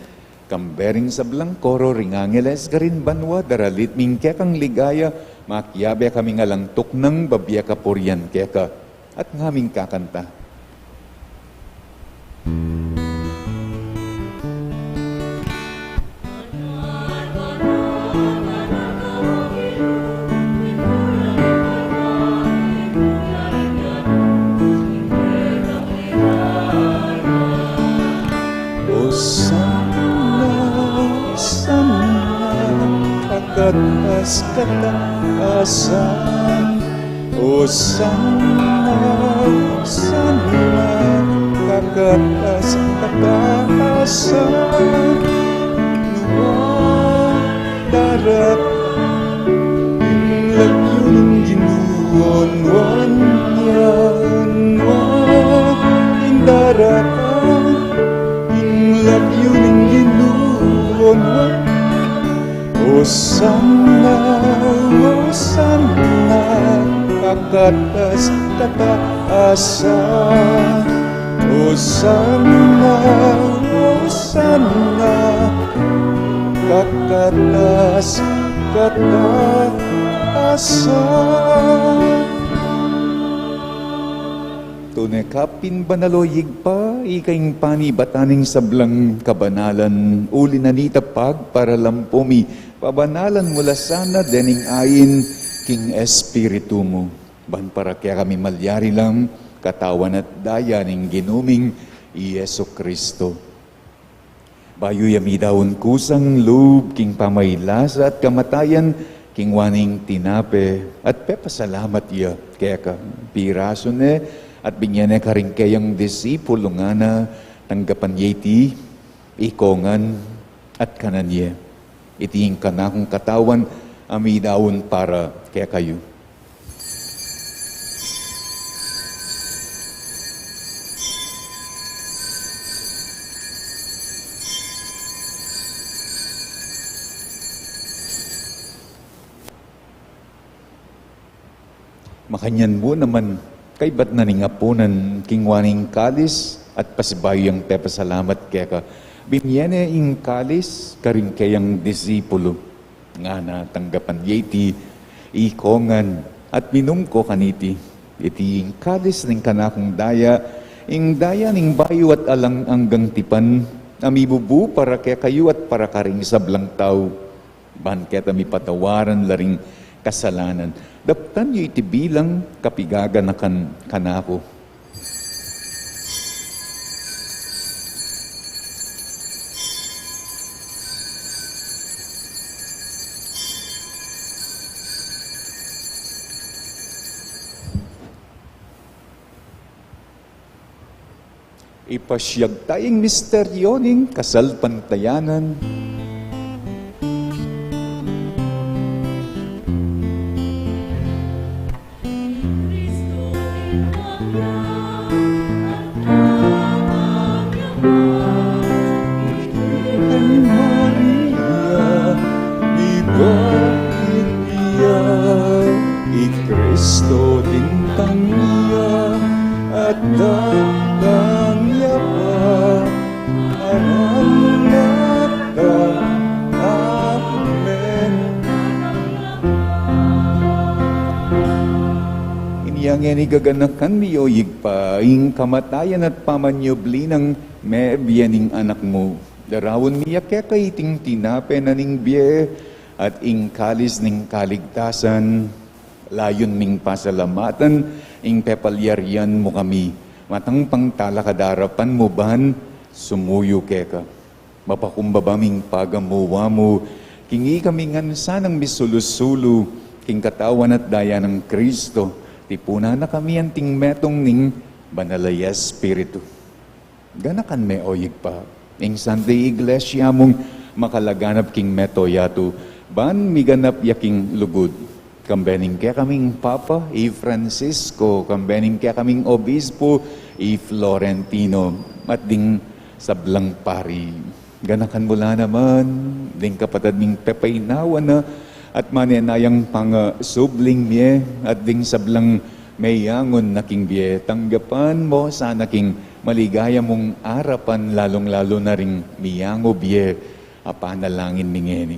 Kambe ring sablang koro ring angeles karin banua, daralit mi ing kekang ligaya, makiabe kaming alang tuknang babie kapurian keka. At ngaming kakanta. Osana, Osana, kakatas kataasan. Osana, Osana, kakatas kataasan. Nua daratang ing lagyu ning Ginu, nua, nua, nua daratang ing lagyu ning Ginu, nua. Osana, Osana, kakatas kataasan. Osana, Osana, kakatas kataasan. Tune ka pin banal, o Ibpa, ika ing panibatan ning sablang kabanalan, uli na nita pagparalampu mi, pabanalan mu la sana dening ain king Espiritu mu, ban para kekami malyari lang katawan at daya ning Ginu ming i Jesucristo. Bayu ya midaun kusang lub king pamailasa at kamatayan, kingwa ne ing tinape at pepasalamat ya keka, pirasu ne at binye ne karing keyang disipulu, ngana, tanggapan ye iti, ikongan at kanan ye. Iti ing kanakung katawan a midaun para kekayu. Makanyan mu naman, kaybat na ning apunan, kingwa ne ing kalis at pasibayu yang pepasalamat keka, binye ne ing kalis karing keyang disipulu, ngana, tanggapan ye iti, ikongan at minum ko kaniti. Iti ing kalis ning kanakung daya, ing daya ning bayu at alang anggang tipan, a mibubu para kekayu at para karing sablang tau, ban keta mipatawaran la ring kasalanan. Daptan yu iti bilang kapigaganakan kanaku. Ipasiag ta ing misteryo ning kasalpantayanan. Virgen Maria, mibait ya, i Kristo dintang ya, at datang ya pa, anak na ta. Amen. Inya ngeni gaganakan mi, o Ibpa, ing kamatayan at pamanyubli nang mebie ning Anak mu. Daraun mi ya keka iting tinape na ning bie at ing kalis ning kaligtasan. Layun ming pasalamatan ing pepalyarian mu kami, matang pang talakad arapan mu ban sumuyu keka. Mapakumbaba ming pagamuan mu, king ikami ngan sanang misulu-sulu king katawan at daya nang Kristo, tipunan na kami anting metung ning Banal a Espiritu. Ganakan me, o Ibpa, ing Santa Iglesia mung makalaganap king mabilug a yatu, ban miganap ya king lugud. Kambe ning kekaming Papa, i Francisco, kambe ning kekaming Obispo, i Florentino, at ding sablang pari. Ganakan mu la naman ding kapatad ming pepaynawan na at manenayang pangasubling mie, at ding sablang meyangu na king bie. Tanggapan mu sana king maligaya mung arapan, lalung-lalu na ring meyangu bie. A panalangin mi ngeni.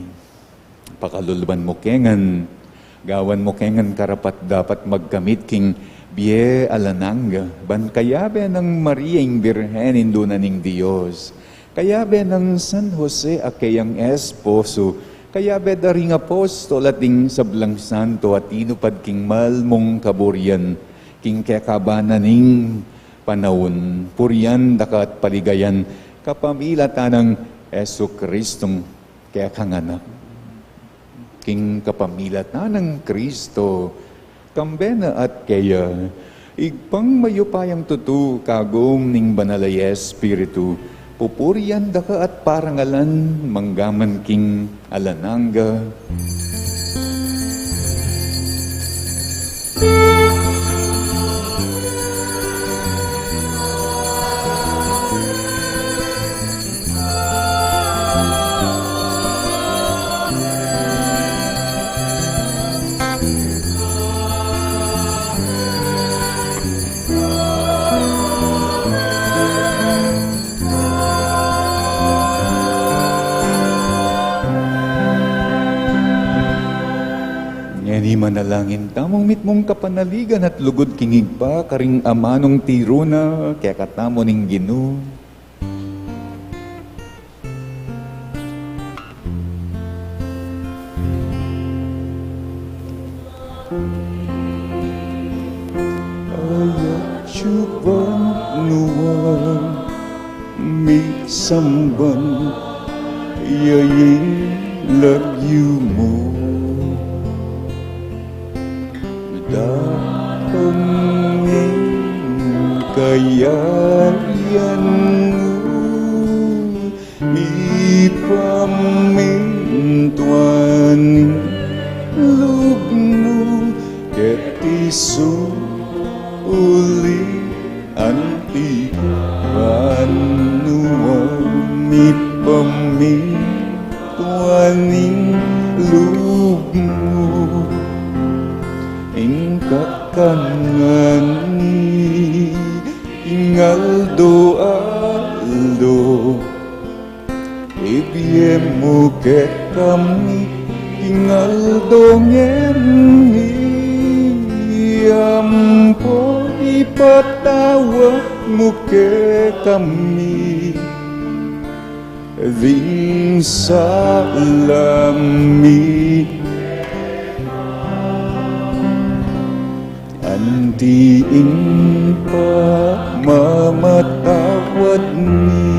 Pakaluluan mu ke ngan, gawan mu ke ngan karapat-dapat magkamit king bie alang angga, ban kayabe nang Maria ing Birhen, Indu na ning Dios, kayabe nang San Jose a keyang esposo, kayabe da ring apostol at ding sablang santo a tinupad king mal mung kaburian, king kekaban na ning panaun, purian da ka at paligayan kapamilatan nang Jesucristong kekang Anak. King kapamilatan nang Kristo, kambe na at keya, Ibpang mayupayang tutu, kagum ning Banal a Espiritu, pupurian da ka at parangalan mangga man king alang angga. Ngeni manalangin tamung mitmung kapanaligan at lugud king Ibpa, karing amanung tiru na kekatamu ning Ginu. Ayat yu ban nuan misamban ya ing lagyu mu. Datang ing kayarian mu, mipamintuan ing lub mu keti sulip anti banua. Mipamintuan ing lub mu ing kekami king aldo-aldo. Ibie mu kekami king aldo ngeni, ampon ipatawad mu kekami ding sala mi, anti ing pamamatawad mi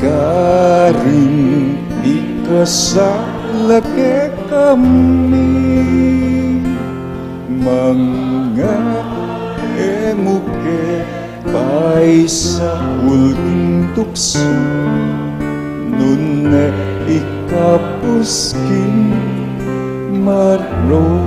karing mikasala kekami. Manga e mu ke Paisaul king tuksu, nune ikabus king marok.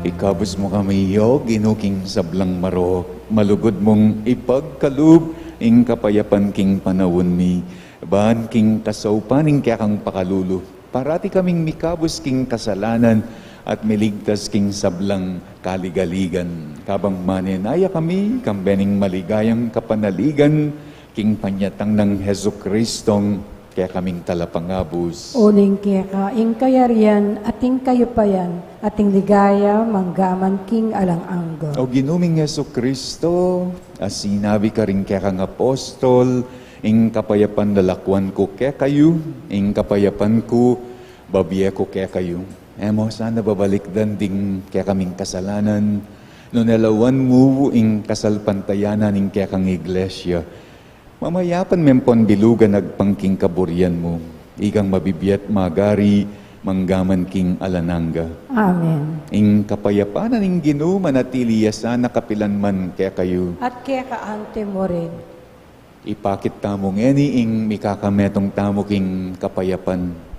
Ikabus mu kami, O Ginu, king sablang marok. Malugud mung ipagkalub ing kapayapan king panaun mi. Ban king kasaupan ning kekang pakalulu, parati kaming mikabus king kasalanan at miligtas king sablang kaligaligan. Kabang manenaya kami, kambe ning maligayang kapanaligan king panyatang nang Jesucristong kekaming talapangabus. Uling keka ing kayarian at ing kayupayan at ing ligaya manggaman king alang angga. O Ginu ming Jesucristo, a sinabi karing kekang apostol, ing kapayapan lalakwan ku kekayu, ing kapayapan ku babie ku kekayu. E mo sana babalikdan ding kekaming kasalanan, nune lawan mu ing kasalpantayanan ning kekang iglesia. Mamayapan me pon bilugan agpang king kaburian mu. Ikang mabibie at magari manggaman king alang angga. Amen. Ing kapayapan na ning Ginu manatili ya sana kapilan man kekayu. At keka anti mu rin. Ipakit tamu ngeni ing mikakametung tamu king kapayapan.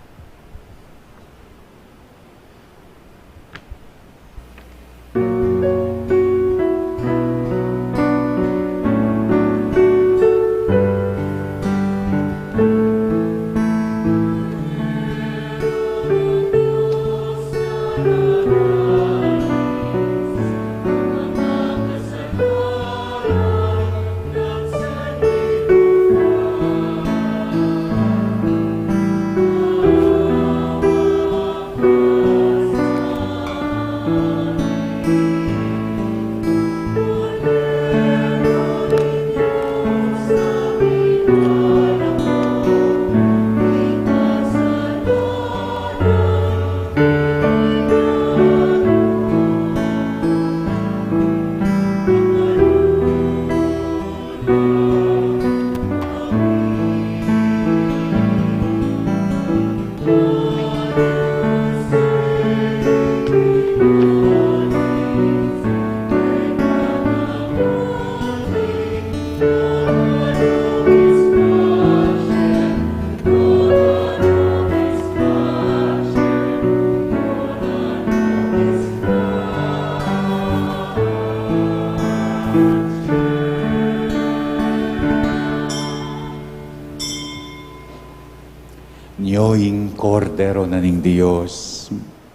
Nyo ing Kordero na ning Dios.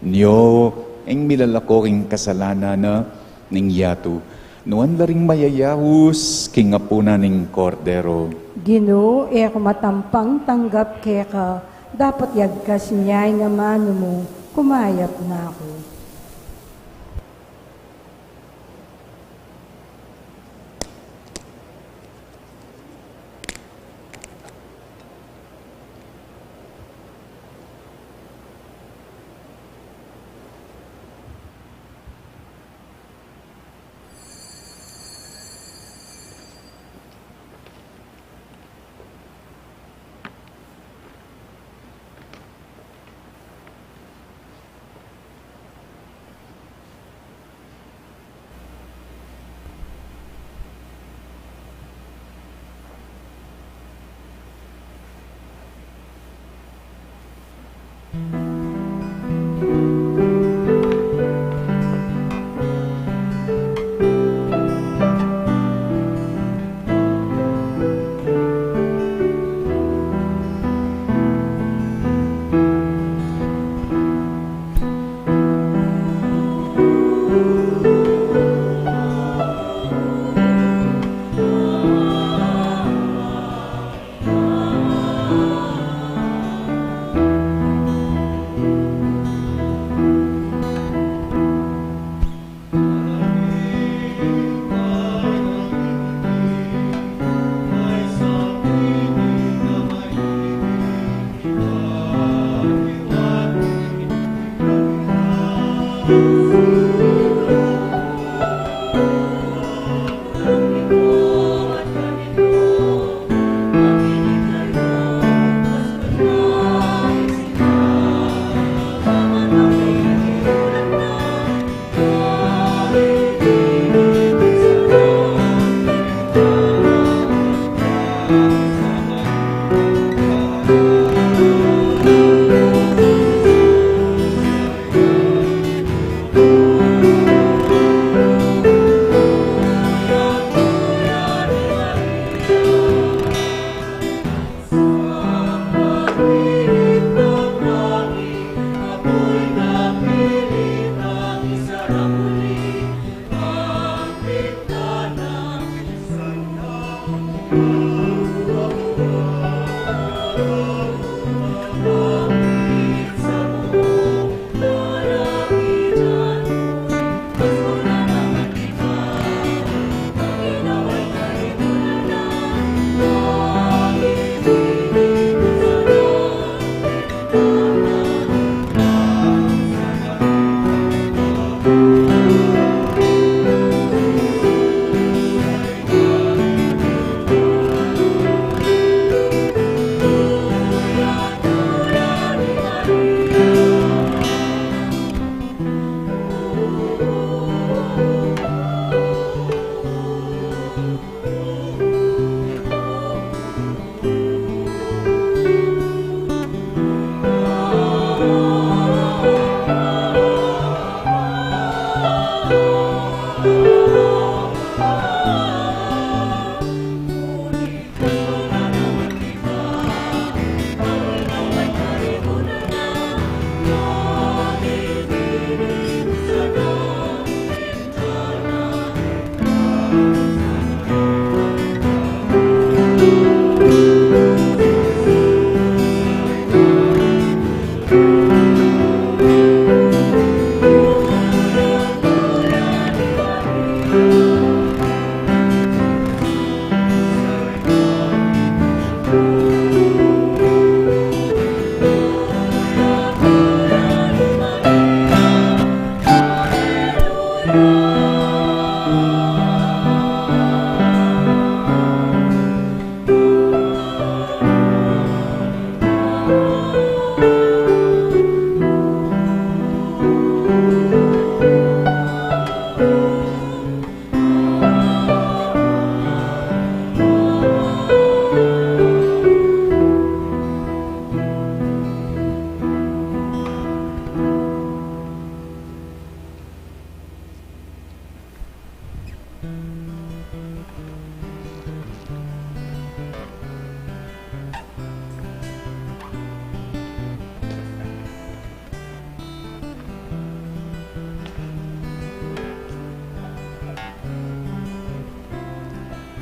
Nyo ing milalako king kasalanan na ning yatu. Nuan la ring mayayaus king apunan ning Kordero. Ginu, e ku matampang tanggap keka, dapot yagkas nya ing amanu mu, kumayap na ku.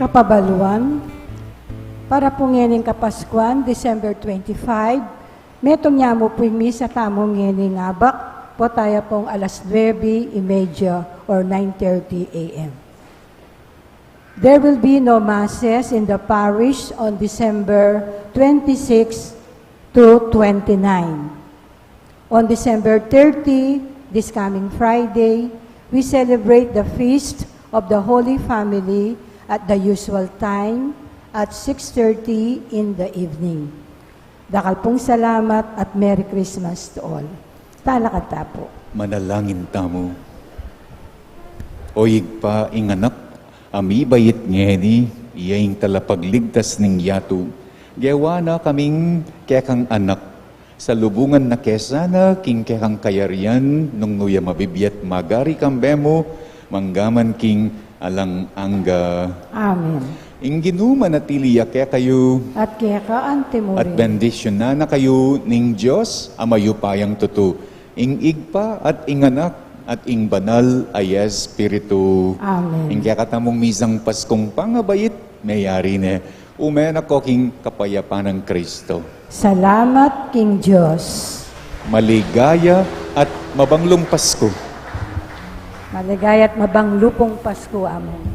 Kapabaluan, para pu ngening Kapaskuan, December twenty-five, metung ya mu pu ing misa tamu ngening abak, potaya pung alas nuebe y media or nine thirty A M. There will be no masses in the parish on December twenty-six to twenty-nine. On December thirty, this coming Friday, we celebrate the feast of the Holy Family at the usual time, at six thirty in the evening. Dakal pung salamat at Merry Christmas to all. Talakad ta pu. Manalangin tamu. O Ibpa, ing Anak a mibait ngeni, iya ing talapagligtas ning yatu. Gewa na kaming kekang anak, salubungan na ke sana king kekang kayarian, nung nu ya mabibie at magari kambe mu, mangga man king alang angga. Amen. Ing Ginu manatili ya kekayu. At keka antimurin. At bendisyunan na kayu ning Dios a mayupayang tutu, ing Ibpa at ing Anak at ing Banal a Espiritu. Amen. Ing kekatamung misang Paskung pangabait meyari ne. Ume na ko king kapayapan nang Kristo. Salamat king Dios. Maligaya at mabanglung Pasku. Maligaya at mabanglung Pasku, Among.